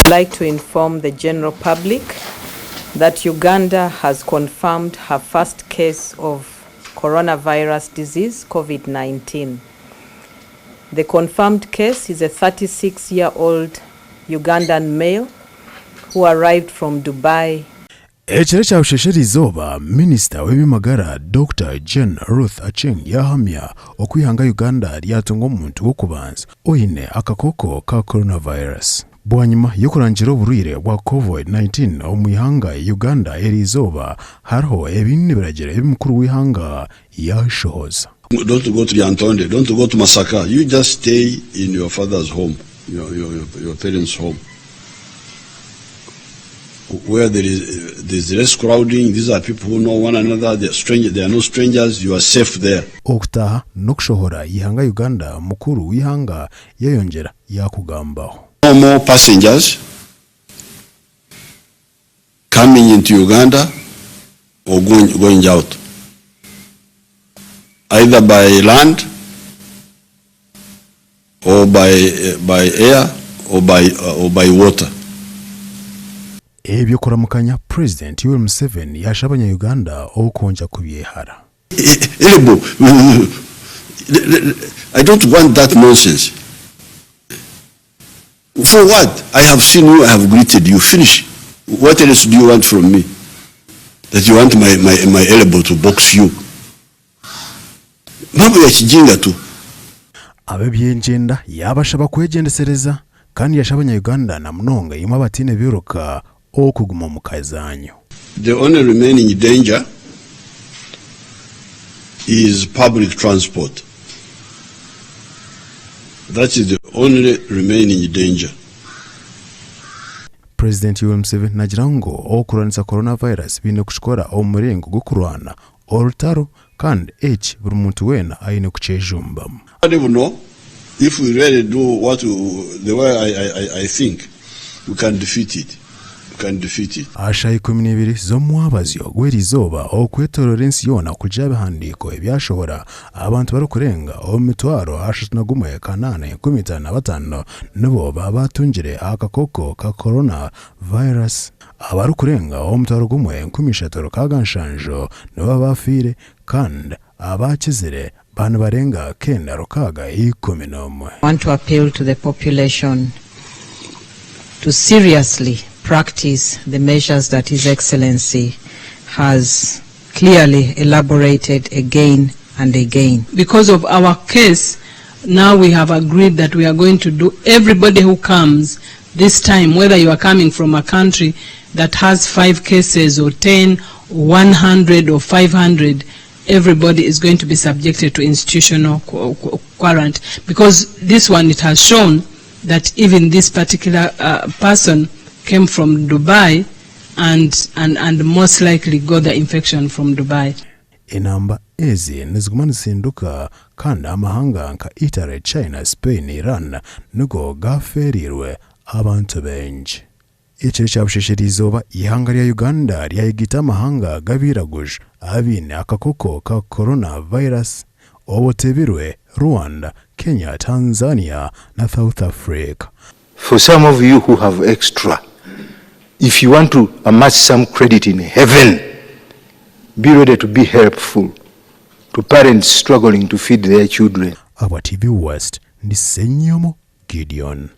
Like to inform the general public that Uganda has confirmed her first case of coronavirus disease, COVID-19. The confirmed case is a 36-year-old Ugandan male who arrived from Dubai. Ekiro ekya busheesha eriizooba, Minisita w'eby'amagara Dokita Jane Ruth Aceng yaahamya oku eihanga Uganda ryatunga omuntu w'okubanza oine akakooko ka coronavirus. Bwanyima y'okurangira oburwaire bwa Covid 19 omu ihanga Uganda eriizooba, hariho ebindi biragiro ebi mukuru w'eihanga yaashohoza. Don't go to Lyantonde, don't go to Masaka, you just stay in your father's home, your, your, your parents' home. Where there is there's less crowding, these are people who know one another, they are stranger, they are no strangers, you are safe there. Okutaaha n'okushohora eihanga Uganda mukuru w'eihanga yayongyera yaakugambaho. No more passengers coming into Uganda or going, going out, either by land or by, by air or by, or by water. Eby'okuramukanya Purezidenti Yoweri Museveni yaashaba abanya-Uganda okwongya kubyehara. Elbow. I don't want that nonsense. For what? I have seen you, I have greeted you. Finish. What else do you want from me? That you want my, my, my elbow to box you? Mambo ya kijinga tu. Ab'ebyengyenda yaabashaba kwegyendesereza kandi yashaba abanya-Uganda na munonga imwe abataine biruka okuguma omu ka zaanyu. The only remaining danger is public transport. That is the only remaining danger. Purezidenti Yoweri Museveni naagira ngu okurwanisa coronavirus baine kukikora omu muringo gw'okurwana orutaro kandi eki buri muntu weena aine kukyejumbamu. Buno, if we really do what we, the way I, I, I think, we can defeat it. We can defeat it. Aha shaaha 12 z'omwabazyo gw'eriizooba okwetooroora ensi yoona kugira ebihandiiko ebyashohora abantu barikurenga omu 310 855 nibo baaba batungire akakooko ka corona virus. Abarikurenga omu 1,367 nibo baafiire kandi abakizire ba nibarenga 9,611. I want to appeal to the population to seriously practice the measures that His Excellency has clearly elaborated again and again. Because of our case, now we have agreed that we are going to do everybody who comes this time, whether you are coming from a country that has 5 cases or 10, 100 or 500, everybody is going to be subjected to institutional quarantine. Because this one, it has shown that even this particular person came from Dubai and, and, and most likely got the infection from Dubai. Enamba ezi niziguma nizihinduka kandi amahanga nka Italy, China, Spain, Iran nigo gafeereirwe abantu baingi. Ekiro kya busheesha eriizooba, eihanga rya Uganda ryayegaita amahanga g'abairaguju abaine akakooko ka Corona virus obutebirwe Rwanda, Kenya, Tanzania na South Africa. For some of you who have extra, if you want to amass some credit in heaven, be ready to be helpful to parents struggling to feed their children. Aba TV West, ndi Ssenyomo Gideon.